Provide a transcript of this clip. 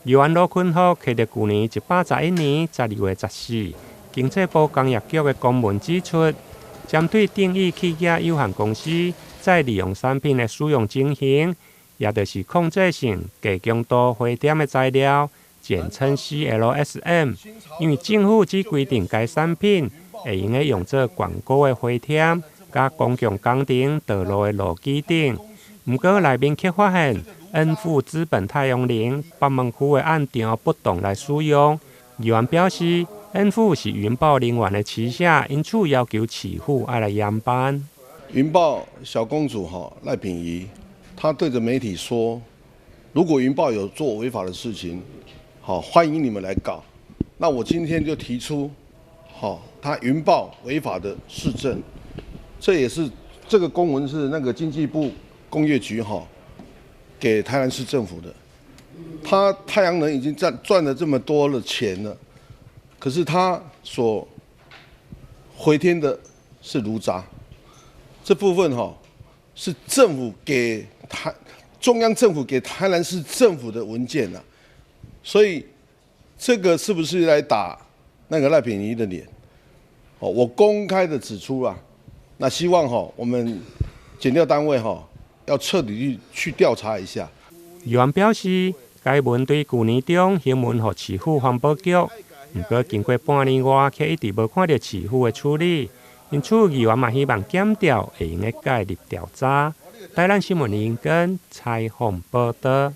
議員羅坤福揢著舊年111年12月14，經濟部工業局的公文指出，針對鼎益企業有限公司再利用產品的使用情形，也就是控制性低強度回填的材料，簡稱 CLSM。因為政府只規定該產品會用得用做堅固的回填，佮公共工程道路的路基頂。毋過內面卻發現恩富資本太陽能北門區的案場不當來使用。議員表示，恩富是雲豹能源的旗下，因此要求市府愛來嚴辦。雲豹小公主哈賴品妤，她對著媒體說：如果雲豹有做違法的事情，好，歡迎你們來告。那我今天就提出，好，他雲豹違法的事證，這也是這個公文是那個經濟部工業局哈給台南市政府的。他太陽能已經賺了這麼多的錢了，可是他所回填的是爐渣，這部分哈是政府給台中央政府給台南市政府的文件呐，所以這個是不是來打那個賴品妤的臉？哦，我公開的指出啊，那希望哈我們檢調單位哈要徹底去調查一下。議員表示，該文對舊年中行文予市府環保局，毋過經過半年外，卻一直無看著市府的處理，因此議員嘛希望檢調會用得介入調查。台南新聞林根採訪報導。